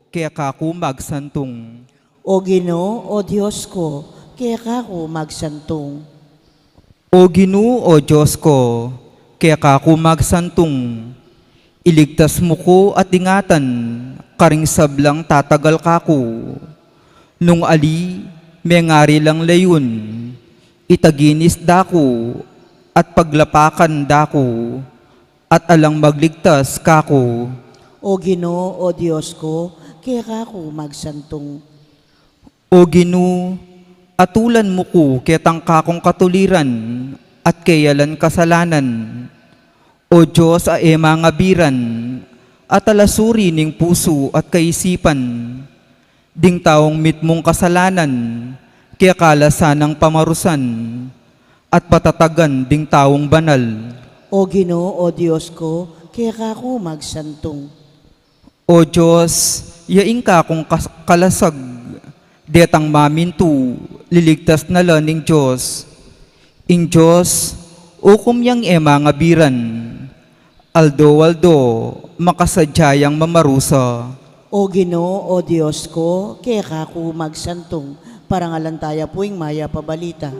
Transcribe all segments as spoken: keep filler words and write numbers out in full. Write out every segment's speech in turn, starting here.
keka ku magsantung. O Ginu, o Dios ku, keka ku magsantung. O Ginu, o Dios ku, keka ku magsantung. Iligtas mu ku at ingatan karing sablang tatagal kaku. Nung ali, mengari lang layun, itaginis da ku at paglapakan da ku, at alang magligtas kaku. O Ginu, o Dios ku, keka ku magsantung. O Ginu, atulan mu ku ketang kakung katuliran at keyalan kasalanan. O Dios a e mangabiran, at alasuri ning pusu at kaisipan. Ding taung mitmung kasalanan, keka la sanang pamarusan, at patatagan ding taung banal. O Ginu, o Dios ku, keka ku magsantung. O Dios, ya ing kakung kas-, kalasag, detang mamintu, liligtas na la ning Dios. Ing Dios, ukum yang e mangabiran, aldo-aldo, makasadya yang mamarusa. O Ginu, o Dios ku, keka ku magsantung. Parangalan taya pu ing mayap a balita.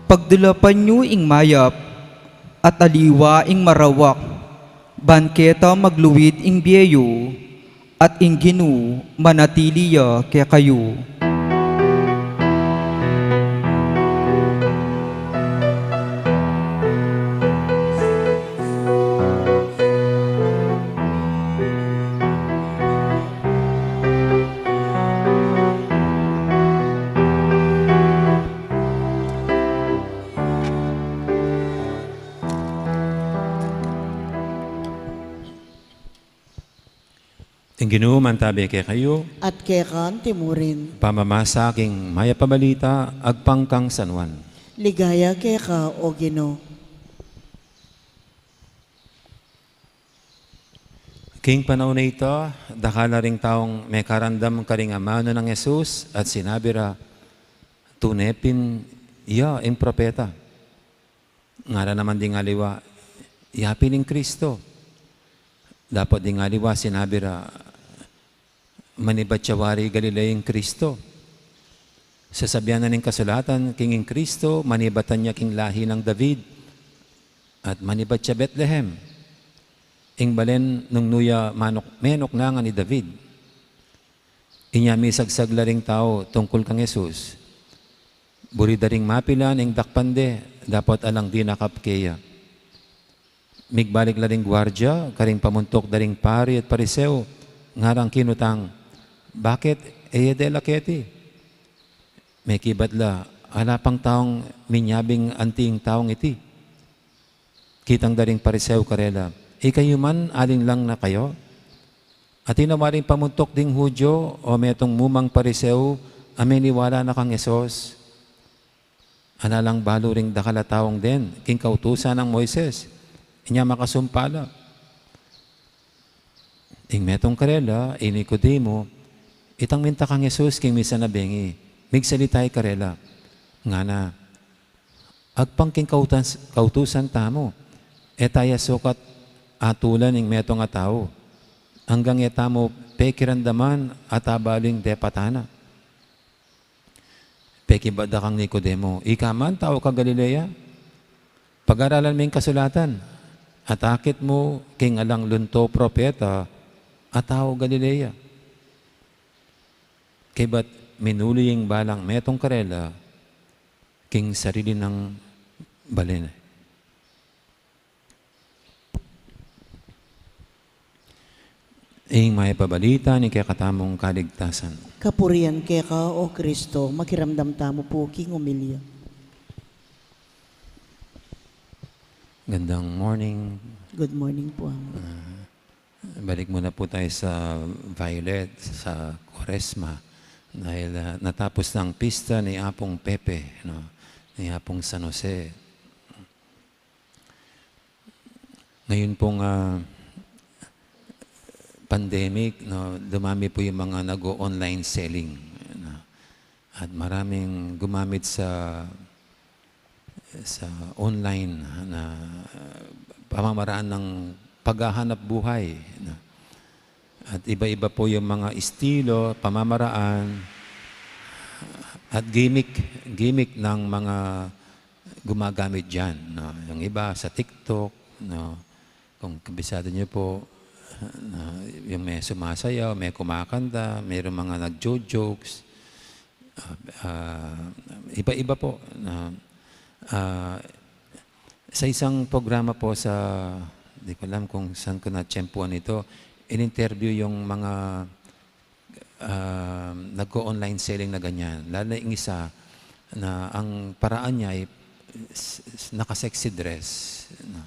Pagdulapan yu ing mayap, at aliwa ing marawak, ban keta magluid ing bie yu, at ing Ginu manatili ya kekayu. Ing Ginu mantabi kekayu. At keka antimurin. Pamamasa king mayap a balita agpang kang San Juan. Ligaya keka, o Ginu. King panaun a ita, dakal la ring taung mekaramdam karing amanu nang Jesus at sinabi ra, "Tune pin ya ing propeta." Ngara naman ding aliwa, "Ya pin ing Kristo." Dapot ding aliwa sinabi ra, "Manibat ya wari Galilea ing Kristo. Sasabian na ning kasulatan king ing Kristo manibatan ya king lahi nang David, at manibat ya Betlehem, ing balen nung nu ya manuk-, menuknangan i David." Inya misagsag la ring tau tungkul kang Jesus. Buri da ring mapilan ing dakpan de, dapot alang dinakap keya. Migbalik la ring guardia karing pamuntuk da ring pari at Pariseo, ngarang kinutang, "Bakit e ye dela keti?" Mekibat la, "Ala pang taung minyabing anti ing taung iti." Kitang da ring Pariseo karela, "Ikayu man, alinlang na kayu? Atin na waring pamuntuk ding Judio o metung mumang Pariseo a meniwala na kang Jesus? Ala lang balu ring dakal a taung den king kautusan nang Moises, inya makasumpa la." Ing metung karela, i Nicodemo, itang minta kang Jesus king misan a bengi, migsalita ya karela, ngana, "Agpang king kautas-, kautusan tamu, e ta ya sukat atulan ing metung a tau, anggang e tamu pekiramdaman at abalu ing depatan na." Pekibat da kang Nicodemo, "Ika man, tau ka Galilea? Pag-aralan me ing kasulatan, at akit mu king alang lunto propeta a tau Galilea." Kaybat minuli ing balang metung karela king sarili nang balen. Ing mayap a balita ning kekatamung kaligtasan. Kapurian keka, O Kristo, makiramdam tamu pu king omilya. Gandang morning. Good morning po, Amo. Ah, balik muna po tayo sa Violet, sa Kuwaresma. Dahil, ah, natapos na ang pista ni Apong Pepe, no? Ni Apong San Jose. Ngayon pong, ah, pandemic, no, dumami po yung mga nag-o-online selling, no? At maraming gumamit sa, sa online na pamamaraan ng paghahanap buhay, no? At iba-iba po yung mga estilo, pamamaraan, at gimmick, gimmick ng mga gumagamit diyan, no? Yung iba sa TikTok, no? Kung kabisado niyo po, no? Yung may sumasayaw, may kumakanta, mayroong mga nagjo-jokes, ah, ah, iba-iba po, no? Ah, sa isang programa po sa, di ko alam kung saan ko natiyempuhan ito, in-interview yung mga ah, nagko-online selling na ganyan. Lalo na yung isa na ang paraan niya ay s-, s-, naka-sexy dress, no?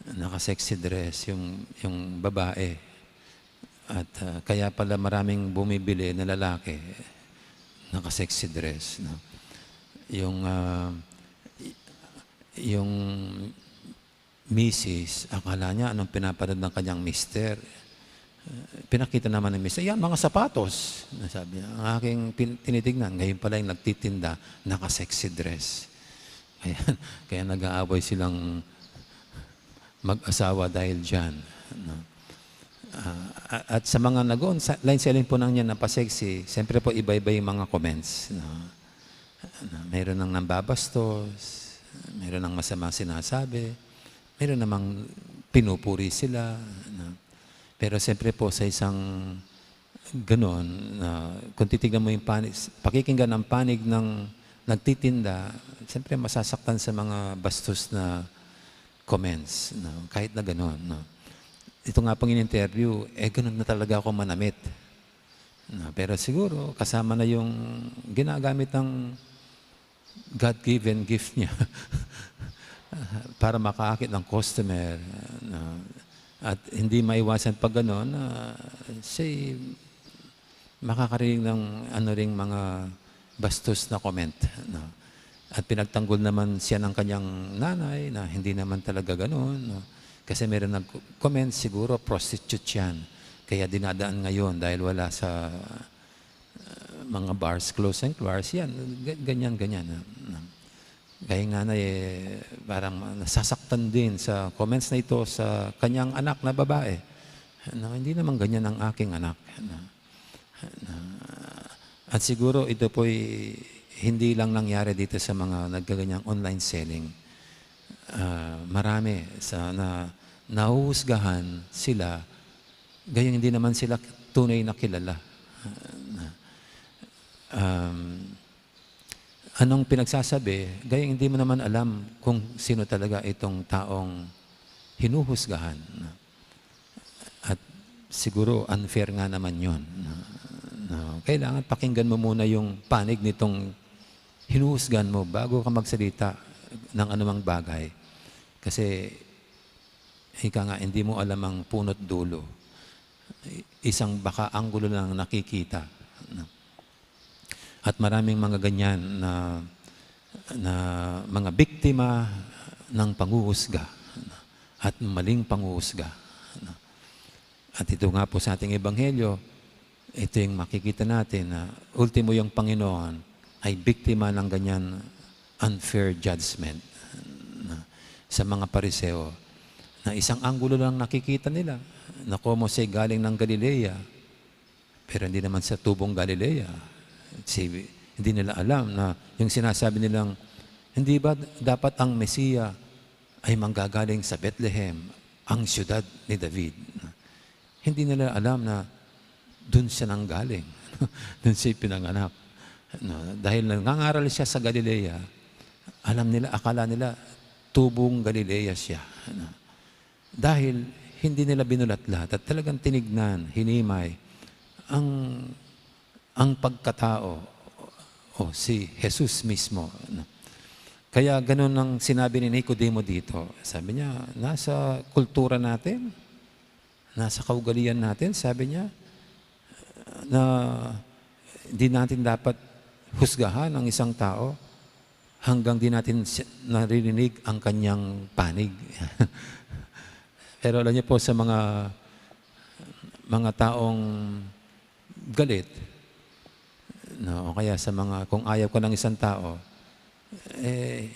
Naka-sexy dress yung, yung babae. At, ah, kaya pala maraming bumibili na lalaki, naka-sexy dress, no? Yung, ah, y-, yung misis, akala niya anong pinapanood ng kanyang mister. Eh, pinakita naman ng mister, "Yan, mga sapatos." Sabi niya, ang aking pin-, tinitignan, ngayon pala yung nagtitinda, naka-sexy dress. Kaya, kaya nag-aaway silang mag-asawa dahil dyan, no? Ah, a-, at sa mga nag-online selling po nang yan na pa-sexy, siyempre po iba-iba yung mga comments, no? Na mayroon nang nambabastos, mayroon nang masamang sinasabi, mayroon namang pinupuri sila, no? Pero siyempre po, sa isang ganon, na kung titignan mo yung panig, pakikinggan ang panig ng nagtitinda, siyempre masasaktan sa mga bastos na comments, no? Kahit na ganon, no? Ito nga pong in-interview, eh, ganon na talaga ako manamit. No, pero siguro kasama na yung ginagamit ng God-given gift niya para makaakit ng customer, no? At hindi maiwasan pag gano'n na siya'y makakarinig ng ano ring mga bastos na comment, no? At pinagtanggol naman siya ng kanyang nanay na hindi naman talaga gano'n, no? Kasi meron nag-comment, siguro prostitute yan. Kaya dinadaan ngayon dahil wala sa, uh, mga bars, close and bars, yan. Ga-, ganyan, ganyan, no? Kaya nga na, eh, parang nasasaktan din sa comments na ito sa kanyang anak na babae. No, hindi naman ganyan ang aking anak. No? Na, at siguro ito po'y hindi lang nangyari dito sa mga nagkaganyang online selling. Ah, marami sa na, nahuhusgahan sila, gayong hindi naman sila tunay na kilala. Ah, na, um, anong pinagsasabi, gayong hindi mo naman alam kung sino talaga itong taong hinuhusgahan. At siguro unfair nga naman yun, no? No, kailangan pakinggan mo muna yung panig nitong hinuhusgan mo bago ka magsalita ng anumang bagay. Kasi, ika nga, hindi mo alam ang puno't dulo. Isang baka anggulo lang nakikita, no? At maraming mga ganyan na, na mga biktima ng panghuhusga at maling panghuhusga. At ito nga po sa ating ebanghelyo, ito yung makikita natin na ultimo yung Panginoon ay biktima ng ganyan unfair judgment na sa mga Pariseo na isang anggulo lang nakikita nila na komo siya'y galing ng Galilea, pero hindi naman sa tubong Galilea. Si, hindi nila alam na yung sinasabi nilang, "Hindi ba dapat ang Mesiya ay manggagaling sa Bethlehem, ang siyudad ni David?" Hindi nila alam na dun siya nanggaling. Dun siya pinanganak. No, dahil nangangaral siya sa Galilea, alam nila, akala nila tubong Galilea siya. No? Dahil hindi nila binulatlat at talagang tinignan, hinimay ang, ang pagkatao o si Jesus mismo, no? Kaya ganun ang sinabi ni Nicodemo dito. Sabi niya, "Nasa kultura natin, nasa kaugalian natin," sabi niya, "na di natin dapat husgahan ang isang tao hanggang di natin si-, naririnig ang kanyang panig. Pero alam niyo po, sa mga, mga taong galit, no, o kaya sa mga, kung ayaw ka ng isang tao, eh,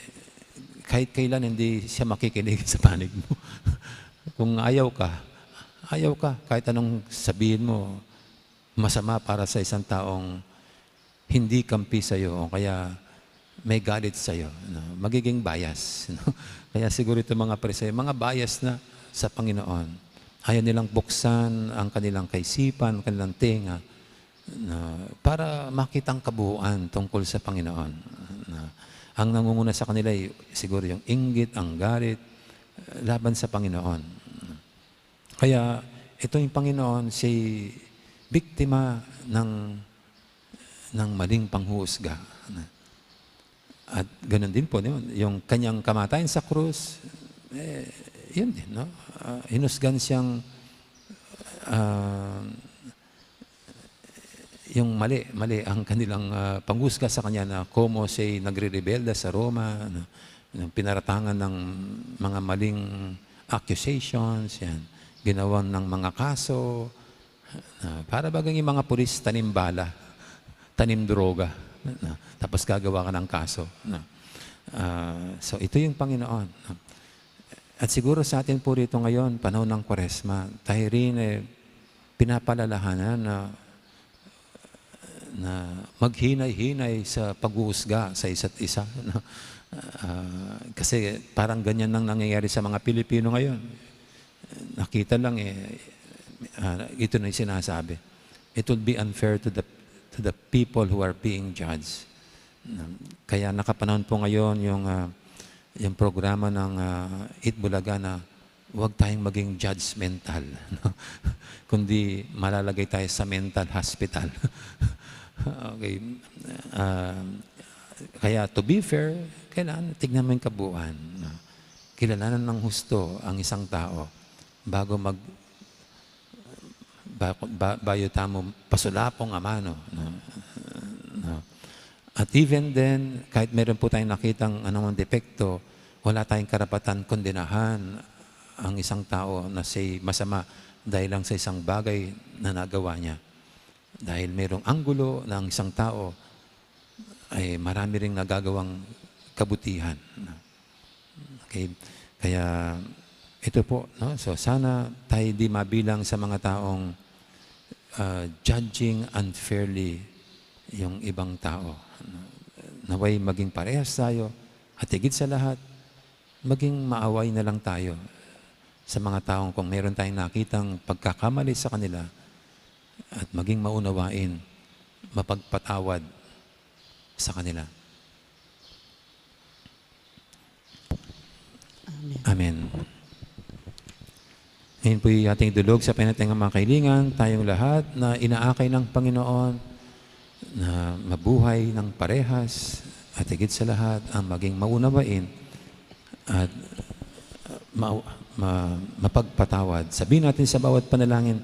kahit kailan hindi siya makikinig sa panig mo. Kung ayaw ka, ayaw ka. Kahit anong sabihin mo, masama para sa isang taong hindi kampi sa'yo o kaya may galit sa'yo, no? Magiging bias, no? Kaya siguro itong mga Pariseo, mga bias na sa Panginoon. Ayaw nilang buksan ang kanilang kaisipan, kanilang tenga, no? Para makita ang kabuuan tungkol sa Panginoon, no? Ang nangunguna sa kanila ay siguro yung inggit, ang galit, laban sa Panginoon. Kaya itong Panginoon, si biktima ng, ng maling panghuhusga. At ganun din po, no? Yung kanyang kamatayan sa krus, eh, yun din, no? Ah, hinusgan siyang, ah, yung mali, mali ang kanilang, ah, panghusga sa kanya na komo siya'y nagrerebelde sa Roma, ano, yung pinaratangan ng mga maling accusations, yan. Ginawan ng mga kaso, ah, para bagang yung mga pulis, tanim bala, tanim droga, no? Tapos gagawa ka ng kaso, no? Ah, so, ito yung Panginoon, no? At siguro sa atin po rito ngayon, panahon ng Kwaresma, tayo rin, eh, pinapalalahanan na, na maghinay-hinay sa pag-uusga sa isa't isa, no? Ah, kasi parang ganyan ang nangyayari sa mga Pilipino ngayon. Nakita lang, eh, ah, ito na yung sinasabi. It will be unfair to the, to the people who are being judged. Kaya nakapanahon po ngayon yung, ah, yung programa ng, ah, Eat Bulaga na huwag tayong maging judgmental, no? Kundi malalagay tayo sa mental hospital. Okay. Ah, kaya to be fair, kailangan tignan mo yung kabuuan, no? Kilalanan ng husto ang isang tao bago mag-, ba-, ba-, bayo tamu pasulapong a mano, no? No? At even then, kahit meron po tayong nakitang anumang depekto, wala tayong karapatan kondenahan ang isang tao na siya'y masama dahil lang sa isang bagay na nagawa niya. Dahil merong anggulo na ang isang tao ay marami ring nagagawang kabutihan, no? Okay. Kaya ito po, no? So, sana tayo di mabilang sa mga taong, ah, judging unfairly yung ibang tao, no? Naway maging parehas tayo, at higit sa lahat, maging maaway na lang tayo sa mga taong kung meron tayong nakitang pagkakamali sa kanila, at maging maunawain, mapagpatawad sa kanila. Amen. Amen. Ngayon po'y ating idulog sa panyatayang mga kailingan, tayong lahat na inaakay ng Panginoon na mabuhay ng parehas at higit sa lahat ang maging maunawain at ma-, ma-, mapagpatawad. Sabihin natin sa bawat panalangin,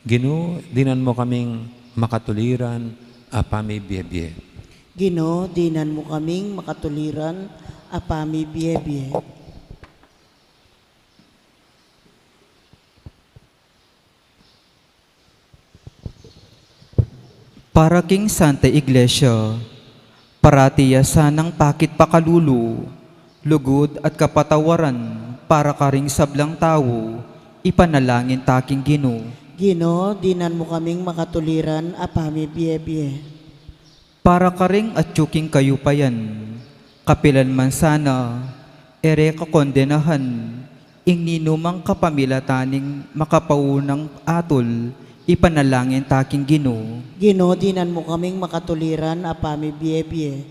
"Ginu, dinan mo kaming makatuliran a pamibie-bie." Ginu, dinan mo kaming makatuliran a pamibie-bie. Para king Santa Iglesia, parati ya sanang pakit pakalulu, lugud at kapatawaran para karing sablang tau, ipanalangin ta king Ginu. Ginu, dinan mo kaming makatuliran a pamibie-bie. Para karing atyu king kayupayan, kapilan man sana, e re kakondenahan, ing ninumang kapamilatan ning makapaunang atul, ipanalangin ta king Ginu. Ginu, dinan mo kaming makatuliran a pamibie-bie.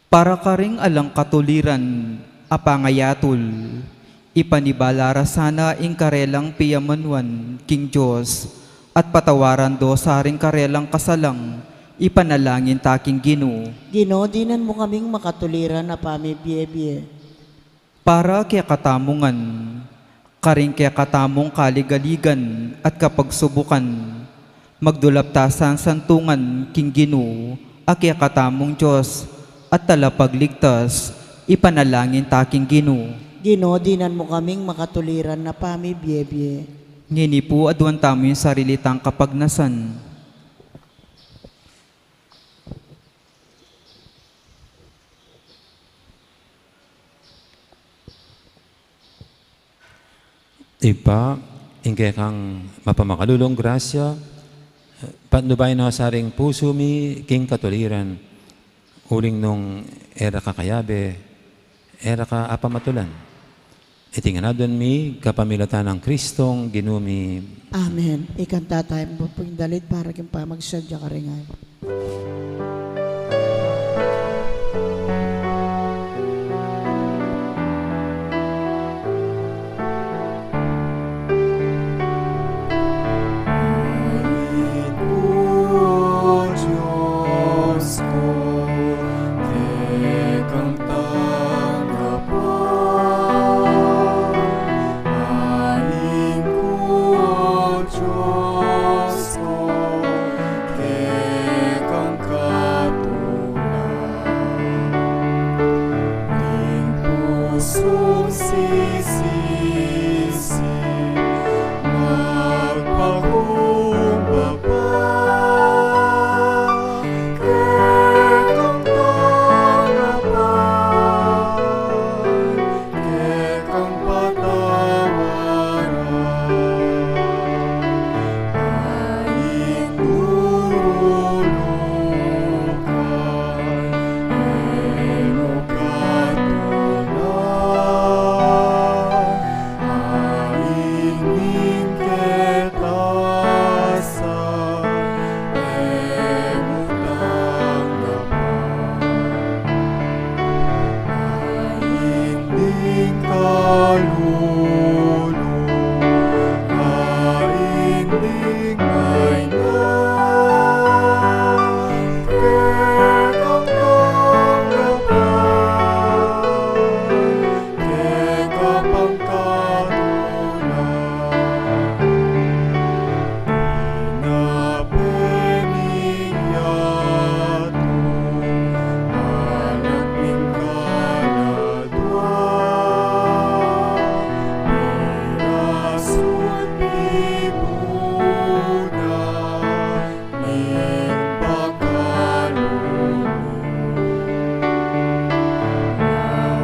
Para karing alang katuliran a pangayatul, ipanibala ra sana ing karelang piyamanuan king Dios, at patawaran do sa ring karelang kasalang, ipanalangin ta king Ginu. Ginu, dinan mo kaming makatuliran a pamibie-bie. Para kekatamu ngan, karing kekatamung kaligaligan at kapagsubukan, magdulap ta sansantungan king Ginu, a kekatamung Dios, at Talapagligtas, ipanalangin ta king Ginu. Ginu, dinan mu kaming makatuliran a pamibiebie. Ngeni pu, aduan tamu ing sarili tang kapagnasan. Ibpa, ing kekang mapamakalulung grasya, patnubayan na sa ring pusu mi king katuliran, uling nung e ra ka kayabe, e ra ka apamatulan. Iti ngan aduan mi kapamilatan nang Kristong Ginu mi. Amen. Ikanta tamu pu ing dalit para king pamagsadya karing Ding pusung sisisi, magpakumbaba, kekang tanggapan, kekang patawaran, ain durulukan, e mu katulan, ain ing ketasan, e mu tanggapan. Ain ding kalulu, ain ding maina, kekang tanggapan, keka pang katulan. Pinape ning yatu, anak ning kaladua, mirasut mibuna, migpakalulu.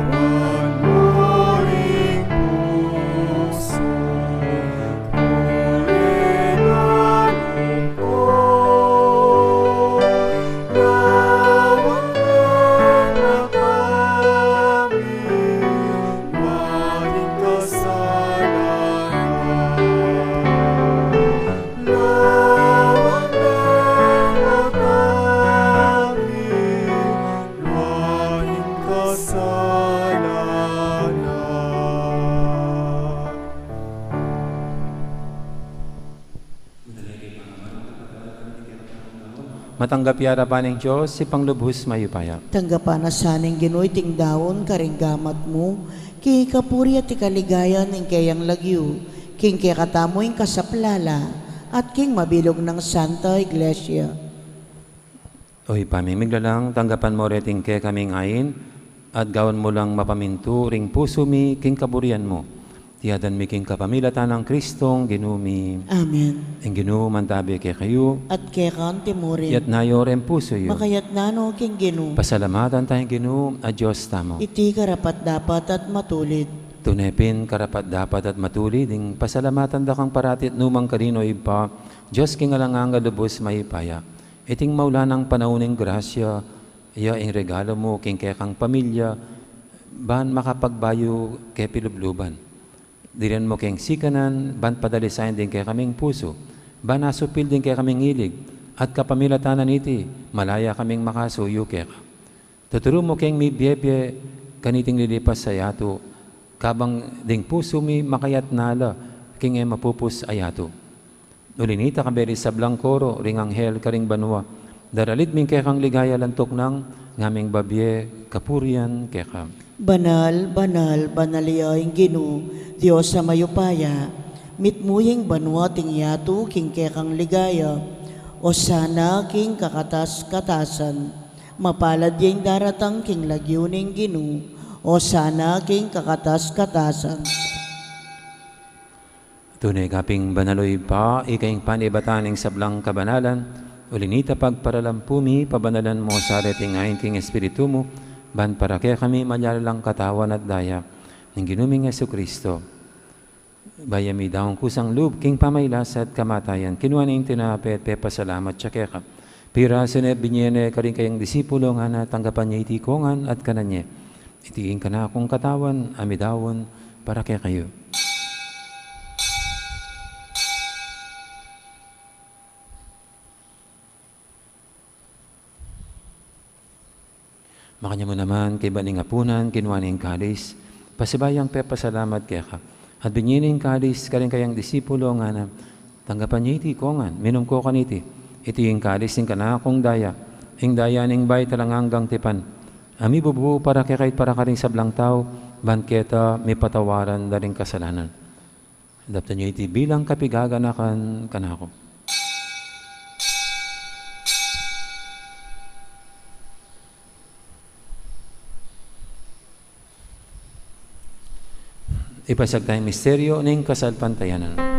Lawan mu ring pusu, Matanggap ya arapan ning Dios, Ibpang lubus mayupaya. Tanggapan na sa ning Ginu iting daun karing gamat mu, king ikapuri at ikaligaya ning keyang lagyu, king kekatamu ing kasaplalan, at king mabilug nang Santa Iglesia. O Ibpa ming miglalang, tanggapan mu reting kekaming ain, at gawan mu lang mapamintu ring pusu mi king kaburian mu. Iti aduan mi king kapamilatan nang Kristong Ginu mi. Amen. Ing Ginu mantabe kekayu. At keka mu rin. Itas yu reng pusu yu. Makatas no king Ginu. Pasalamatan taya ing Ginu a Dios tamu. Iti karapat-dapat at matulid. Tune pin karapat-dapat at matulid ing pasalamatan da kang parati at nu man karin, O Ibpa, Dios king alang angga, lubus mayupaya. Iting maulan a panaun ning grasya, ya ing regalo mu king kekang pamilya, ban makapagbayu ke pilubluban. Dirinan mu keng sikanan, ban padalisayan ding kekaming pusu, ban asupil ding kekaming ilig, at kapamilatan na niti, malaya kaming makasuyu keka. Tuturu mu keng mibiebie kaniting lilipas a yatu, kabang ding pusu mi makayatna la king e mapupus a yatu. Uli nita, kabang sablang koro ring anghel karing banua, daralit mi ing kekang ligaya, lantuk nang ngaming babie kapurian keka. Banal, banal, banal ya ing Ginu, Dios a mayupaya. Mitmu ya ing banua at ing yatu king kekang ligaya. Osana king kakatas-katasan. Mapalad ya ing daratang king lagyu ning Ginu. Osana king kakatas-katasan. Tune ka pin banal, o Ibpa, ika ing panibatan ning sablang kabanalan, uli na nita pagparalan pu mi, pabanalan mu sa reting ain king Espiritu mu, ban para kekami maging katawan at daya ning Ginu ming Jesucristo. Bayu mi daun kusang lub king pamagkasakit at kamatayan, kinua ne ing tinape at pepasalamat ya keka. Pirasu ne, binie ne karing kayang disipulo, ngana, tanggapan ye iti kongan at kanan ye. Iti ing kanakung katawan a midaun para kekayu. Makanyan mu naman, kaybat ning apunan, kinua ne ing kalis, pasibayu yang pepasalamat keka, at binie ne ing kalis karing kayang disipulo, ngana, tanggapan ye iti kongan, minum ko kaniti. Iti ing kalis ning kanakung daya, ing daya ning bayu at alang anggang tipan, a mibubu para kekayu at para karing sablang tau, ban keta mipatawaran da ring kasalanan. Daptan ye iti bilang kapiganakan kanaku. Ipasiag taya ing misteryu ning kasalpantayanan.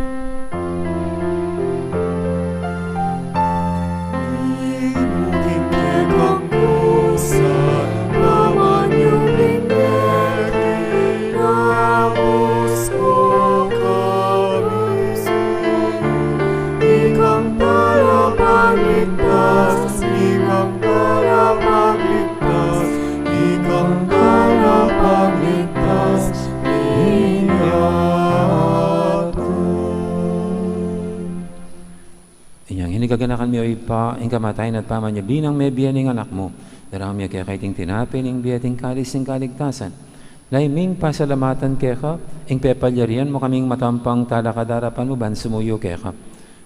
Ikang talapagligtas, ikang talapagligtas, ikang talapagligtas ning yatu. Inyang ini gaganakan mi, o Ibpa, ing kamatayan at pamanyubli nang mebie ning Anak mu, daraun mi keka iting tinape ning bie at ing kalis ning kaligtasan. Lalu ming pasalamatan keka ing pepalyarian mu kaming matampang talakad king arapan mu ban sumuyu keka.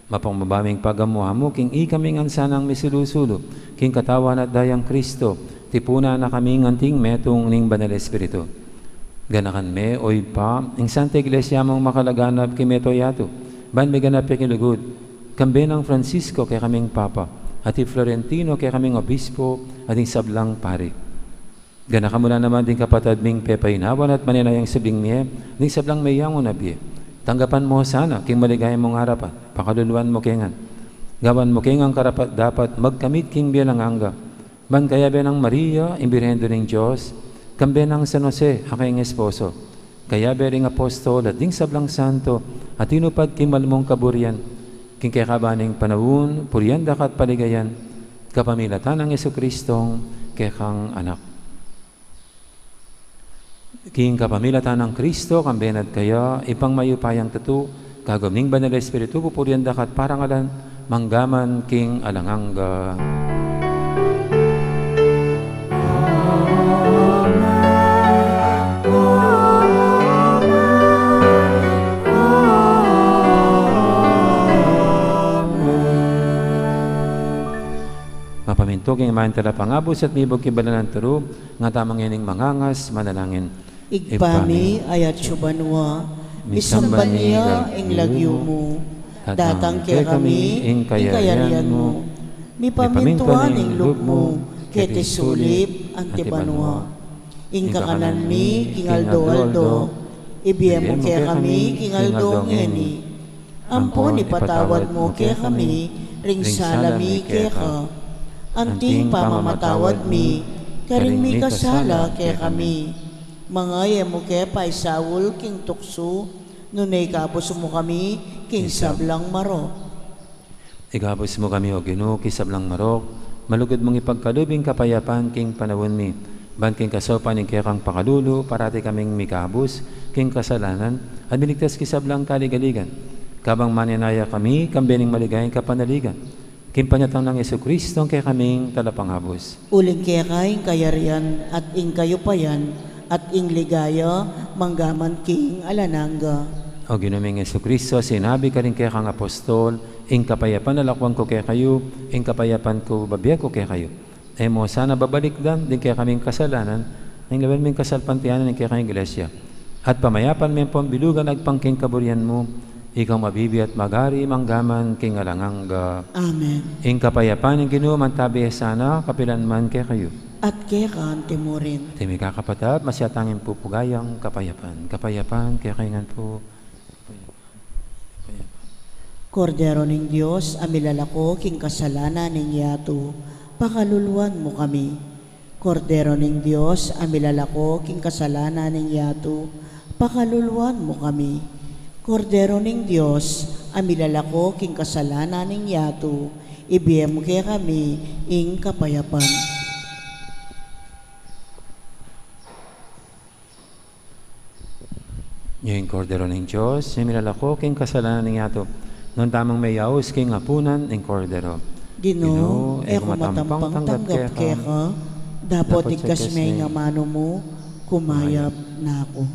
Mapagpakumbaba ming pagamu-amu king ikami ngan sanang misulu-sulu king katawan at dayang Kristo, tipunan na kaming anting metung ning Banal Espiritu. Ganakan me, o Ibpa, ing Santa Iglesia mung makalaganap king mabilug a yatu, ban miganap ya king lugud, kambe nang Francisco kekaming Papa, at i Florentino kekaming Obispo, at ding sablang pari. Ganakan mu la naman ding kapatad ming pepainawan at manenaya king subling mie, ding sablang meyangu na bie. Tanggapan mu la sana king maligaya mung arapan, pakaluluan mu ke ngan. Gawan mu ke ngan karapat-dapat magkamit king bie alang angga. Ban kayabe nang Maria, ing Birhen Indu ning Dios, kambe nang San Jose, a kayang esposo, kayabe ring apostol at ding sablang santo a tinupad king mal mung kaburian, king kekaban ning panaun, purian da ka at paligayan, kapamilatan nang Jesucristong kekang Anak. King kapamilatan nang Kristo, kambe na at kaya, Ibpang mayupayang tutu, kagum ning Banal Espiritu, pupurian da ka at parangalan, mangga man king alang angga. Mapamintu king Ama, ing Talapangabus at mibug king banalan a turu, ngatamu ngening mangangas, manalangin. Ibpa mi, a atsu banua, misamban ya ing lagyu mu, datang kekami ing kayarian mu, mipamintuan ing lub mu, keti sulip anti banua. Ing kakanan mi king aldo-aldo, ibie mu kekami king aldo ngeni. Ampon ipatawad mu kekami ring sala mi keka, anting pamamatawad mi karing mikasala kekami. Manga e mu ke paisaul king tuksu, nune ikabus mu kami king sablang marok. Ikabus mu kami, O Ginu, king sablang marok, malugud mung ipagkalub ing kapayapan king panaun mi, ban king kasaupan ning kekang pakalulu, parati kaming mikabus king kasalanan, at miligtas king sablang kaligaligan. Kabang manenaya kami, kambe ning maligayang kapanaligan, king panyatang nang Jesucristo, a kekaming Talapangabus. Uling keka ing kayarian, at ing kayupayan, at ing ligaya, mangga man king alang angga. O Ginu ming Jesucristo, sinabi mu karing kekang apostol, ing kapayapan lakuan ku kekayu, ing kapayapan ku bibie ku kekayu. E mu sana babalikdan ding kekaming kasalanan, nune lawen mu ing kasalpantayanan ning kekang Iglesia. At pamayapan me ampon bilugan agpang king kaburian mu, Ika mabibie at magari mangga man king alang angga. Amen. Ing kapayapan ning Ginu mantabi ya sana kapilan man kekayu. At keka anti mu rin. At ing mikakapatad, masyatang ing pupugayang kapayapan. Kapayapan kekayu ngan pu. Kordero ning Dios, a milalako king kasalanan ning yatu, pakaluluan mu kami. Kordero ning Dios, a milalako king kasalanan ning yatu, pakaluluan mu kami. Kordero ning Dios, a milalako king kasalanan ning yatu, ibie mu kekami ing kapayapan. Ing Kordero ning Dios, a milalako king kasalanan ning yatu. Nung tamung meyaus king apunan ning Kordero. Ginu, e ku matampang tanggap keka, dapot igkas me ing amanu mu, kumayap na ku.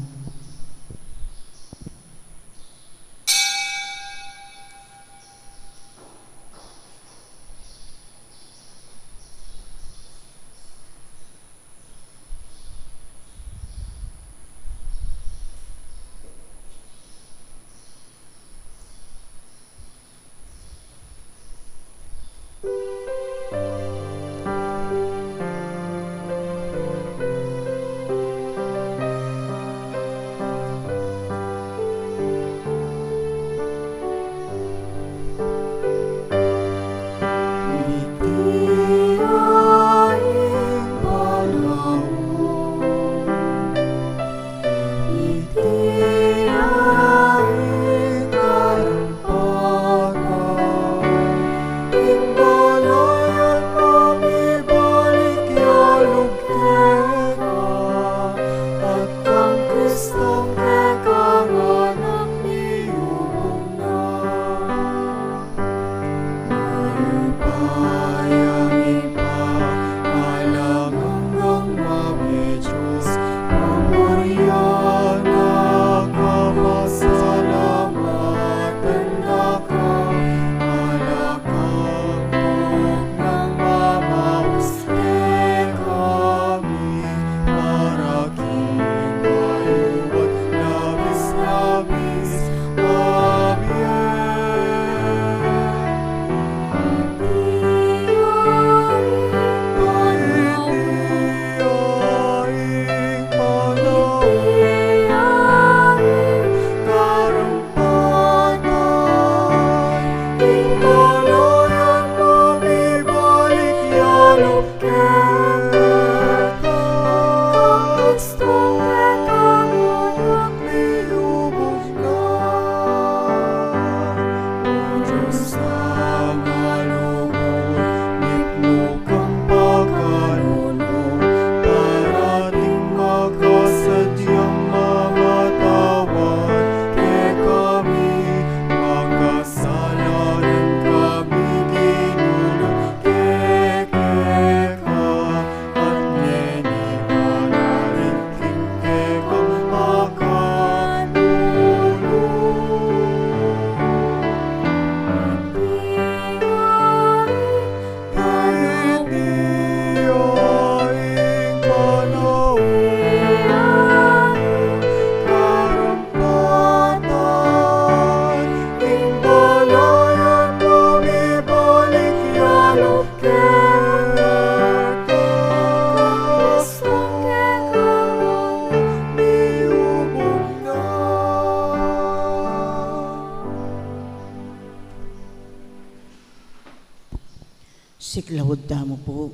Siklaud tamu pu.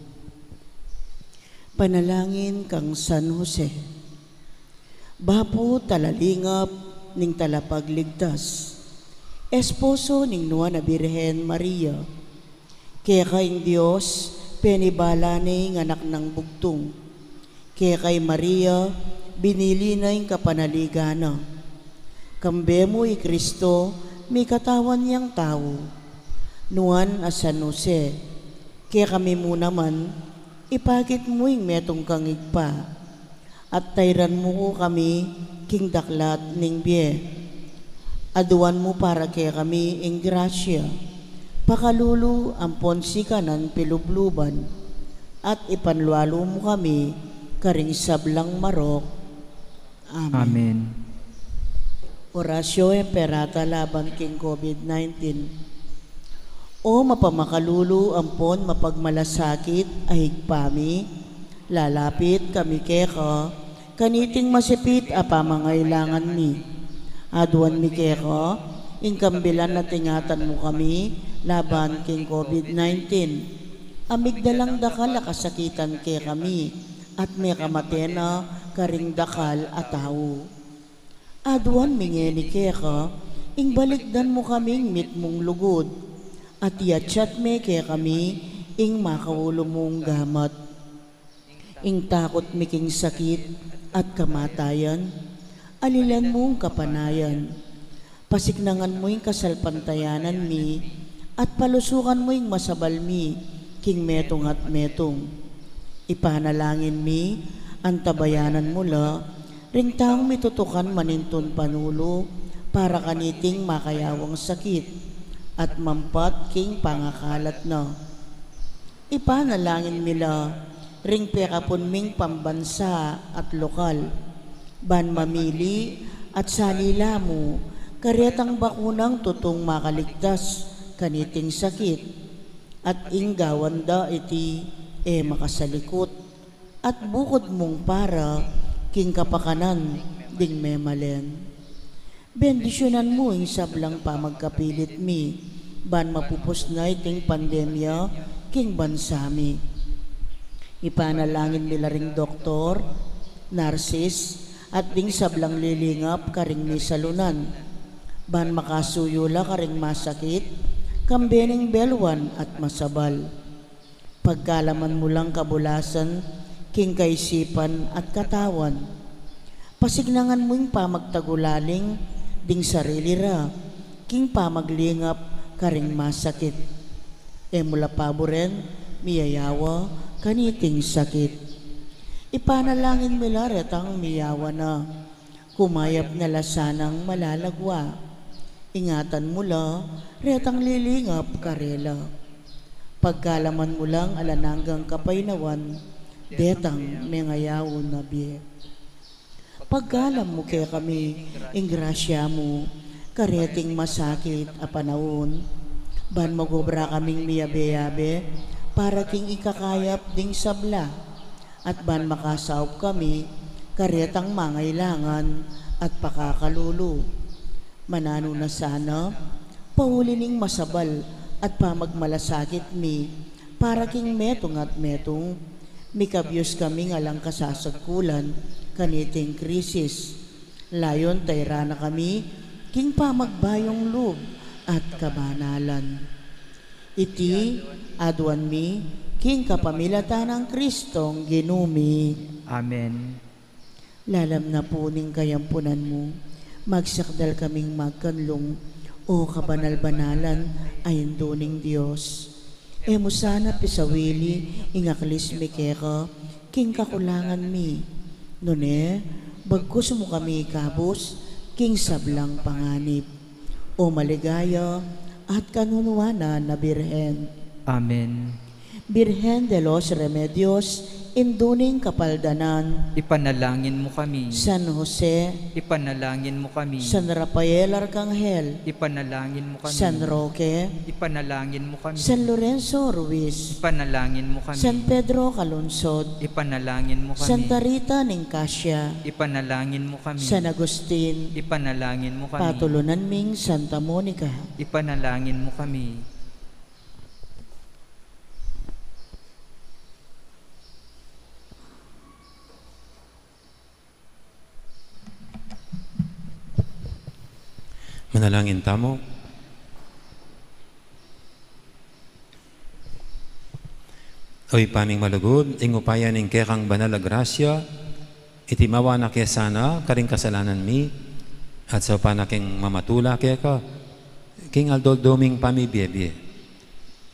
Panalangin kang San Jose. Bapu talalingap ning talapagligtas, esposo ning Nuan a Birhen Maria. Keka ing Dios penibala ne ing Anak nang Bugtung. Keka i Maria binili na ing kapanaligan na. Kambe mu i Kristo mikatawan yang tau. Nuan a San Jose, kekami mu naman ipakit mu ing metung kang Ibpa, at tairan mu ku kami king daklat ning bie. Aduan mu para kekami ing grasya, pakalulu ampon sikanan pilubluban, at ipanlualu mu kami karing sablang marok. Amen. Amen. Oratio Imperata laban king COVID nineteen. O mapamakalulu ampon mapagmalasakit a Ibpa mi, lalapit kami keka kaniting masipit a pamangailangan mi. Aduan mi keka ing kambilan a ingatan mu kami laban king COVID nineteen. A migdalang dakal a kasakitan kekami at mekamate na karing dakal a tau. Aduan mi ngeni keka ing balikdan mu kaming mitmung lugud, at iyatyat me kekami ing makaulu mung gamat. Ing takut mi king sakit at kamatayan, alilan mung kapanayan. Pasiknangan mu ing kasalpantayanan mi, at palusukan mu ing masabal mi king metung at metung. Ipanalangin mi, antabayanan mu la ring taung mitutukan manintun panulu para kaniting makayawang sakit at mampat king pangakalat na. Ipanalangin mi la ring pekapun ming pambansa at lokal, ban mamili at salila mu karetang bakunang tutung makaligtas kaniting sakit, at ing gawan da iti e makasalikut, at bukud mung para king kapakanan ding memalen. Bendisyunan mu ing sablang pamagkapilit mi, ban mapupus na iting pandemya king bansa mi. Ipanalangin mi la ring doktor, narsis, at ding sablang lilingap karing misalunan, ban makasuyu la karing masakit, kambe ning beluan at masabal. Pagkalaman mu lang kabulasan king kaisipan at katawan. Pasiknangan mu ing pamagtagulaling ding sarili ra king pamaglingap karing masakit. E mu la paburen miyayawa kaniting sakit. Ipanalangin mi la retang miyawa na. Kumayap na la sanang malalagwa. Ingatan mu la retang lilingap karela. Pagkalaman mu lang alang anggang kapaynawan detang mengayaun a bie. Pagkalam mu kekami ing grasya mu kareting masakit a panaun, ban magobra kaming miyabe-yabe para king ikakayap ding sabla, at ban makasaup kami karetang mangailangan at pakakalulu. Mananu na sana, pauli ning masabal at pamagmalasakit mi para king metung at metung, mikabyus kaming alang kasasagkulan kaniting krisis. Layun tayra na kami king pamagbayung lub at kabanalan. Iti aduan mi king kapamilatan nang Kristong Ginu mi. Amen. Lalam na pu ning kayampunan mu, magsakdal kaming magkanlung, O kabanal-banalan a Indu ning Dios. E mu sana pisawili ing aklis mi keka king kakulangan mi, nune bagkus mu kami ikabus king sablang panganib. O maligaya at kanunuanan a Birhen. Amen. Birhen de los Remedios, Indu ning Kapaldanan. Ipanalangin mu kami. San Jose. Ipanalangin mu kami. San Rafael Arkanghel. Ipanalangin mu kami. San Roque. Ipanalangin mu kami. San Lorenzo Ruiz. Ipanalangin mu kami. San Pedro Calungsod. Ipanalangin mu kami. Santa Rita ning Casia. Ipanalangin mu kami. San Agustin. Ipanalangin mu kami. Patulunan ming Santa Monica. Ipanalangin mu kami. Manalangin tamu. O Ibpa ming malugud, ing upaya ning kekang banal a grasya, iti mawa na ke sana karing kasalanan mi, at saupan na keng mamatula keka king aldo-aldo ming pamibiebie.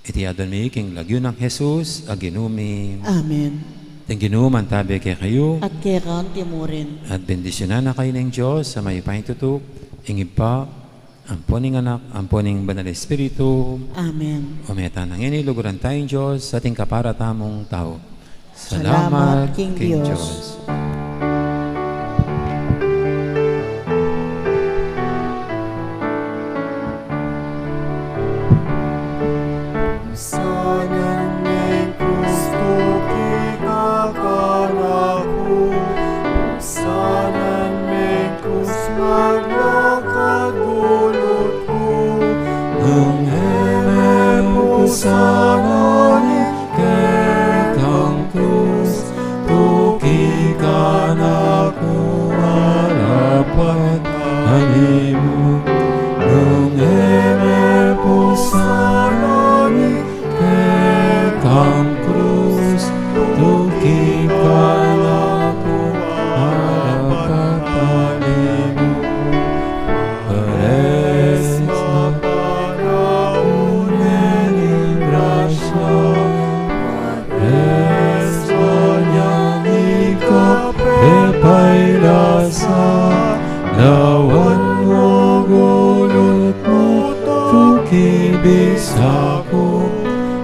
Iti aduan mi king lagyu nang Jesus a Ginu mi. Amen. Ing Ginu mantabi kekayu. At keka antimurin. At bendisyunan na kayu ning Dios a mayupayang tutu, ing Ibpa, ampo ning Anak, ampo ning Banal Espiritu. Amen. O meta na ngeni, luguran taya ing Dios at ing kapara tamung tau. Salamat king Dios. Ikana ku para kapalimu, pares mapakaune ning grasya, pares manyang ika pepailasa, lawan mu gulut mu tuki bisa ku,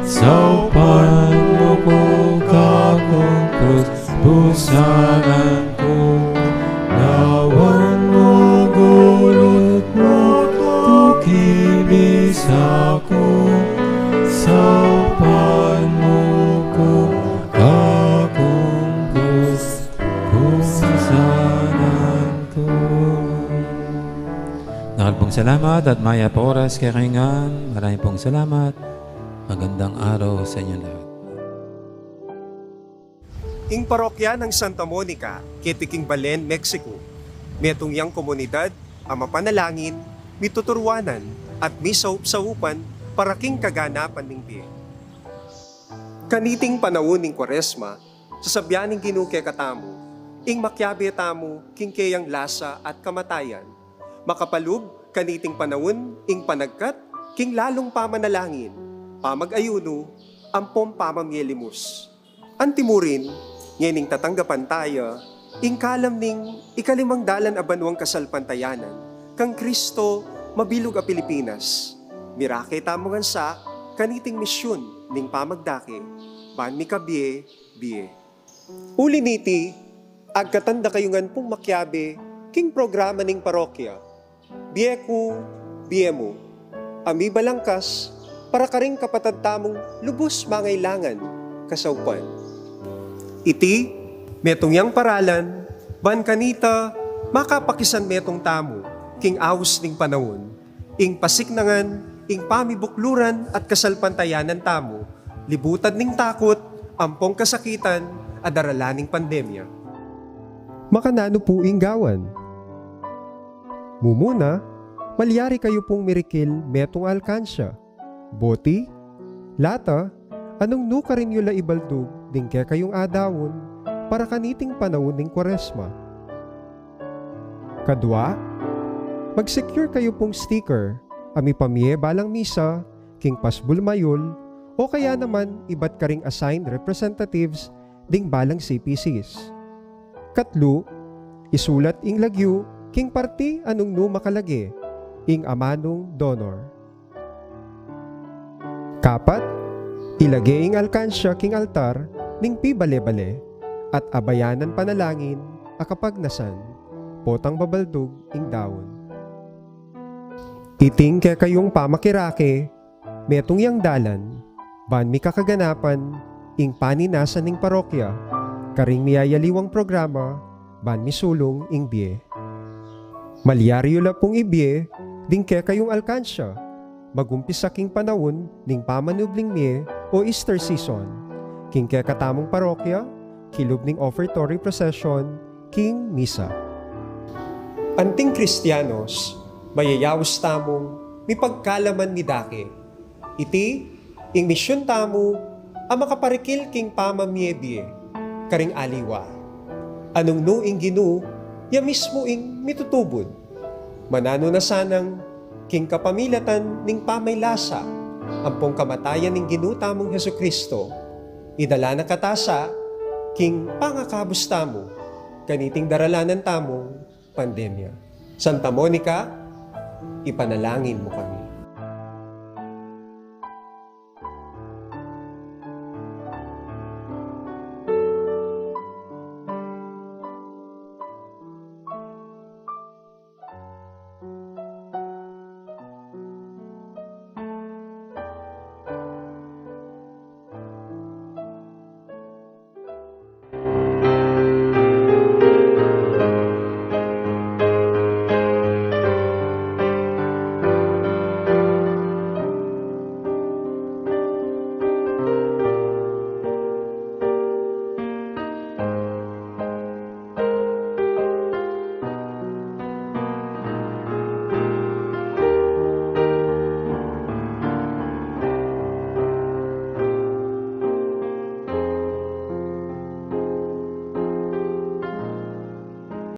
saupan mu ku kakung krus pusanan ku, lawan mu gulut mu tuki bisa ku, saupan mu ku kakung krus pusanan ku. Dakal pung salamat at mayap a oras kekayu ngan. Marami pung salamat. Magandang araw sa inyo lahat. Ing parokya nang Santa Monica, keti king Belen, Mexico, metung yang komunidad a mapanalangin, mituturuanan, at misaupsaupan para king kaganapan ning bie. Kaniting panaun ning Kuaresma, sasabyan ning Ginu kekatamu ing makiabe tamu king keyang lasa at kamatayan. Makapalub kaniting panaun ing panagkat king lalung pamanalangin, pamag-ayunu, ampong pamamie limus. Antimurin, ngening tatanggapan taya ing kalam ning ikalimang dalan a banuang kasalpantayanan kang Kristo mabilug a Pilipinas. Mirake tamu ngan sa kaniting misyun ning pamagdake ban mikabie-bie. Uli niti, agkatan da kayu ngan pung makiabe king programa ning parokya, Bie Ku, Bie Mu, a mibalangkas para karing kapatad tamung lubus mangailangan kasaupan. Iti metung yang paralan ban kanita makapakisanmetung tamu king aus ning panaun, ing pasiknangan ing pamibukluran at kasalpantayanan tamu, libutan ning takut ampong kasakitan a daralan ning pandemya. Makananu pu ing gawan? Mumuna, malyari kayu pung mirikil metung a alkansya, boti, lata, a nung nu karin yu la ibaldug ding kekayung adaun para kaniting panaun ning Kuaresma. Kadua, mag-secure kayu pung sticker a mipamie balang misa king pasbul mayul o kaya naman ibat karing assigned representatives ding balang C P Cs. Katlu, isulat ing lagyu king parti a nung nu makalage ing amanung donor. Kapat, ilage ing alkansya king altar ning pibale-bale at abayanan panalangin a kapagnasan potang babaldug ing daun. Iting kekayung pamakirake metung yang dalan ban mikakaganapan ing paninasan ning parokya karing miyayaliwang programa ban misulung ing bie. Malyari yu la pung ibie ding kekayung alkansya, magumpisa king panaun ning pamanubling mie o Easter season, king kekatamung parokya, kilub ning offertory procession, king misa. Anting Kristianos, mayayaus tamung mipagkalaman midake. Iti ing misyun tamu a makaparikil king pamamie-bie karing aliwa. A nung nu ing Ginu, ya mismu ing mitutubud. Mananu na sanang king kapamilatan ning pamaylasa ampong kamatayan ning Ginu tamung Jesucristo, idala na kata sa king pangakabus tamu kaniting daralanan tamung pandemya. Santa Monica, ipanalangin mu kami.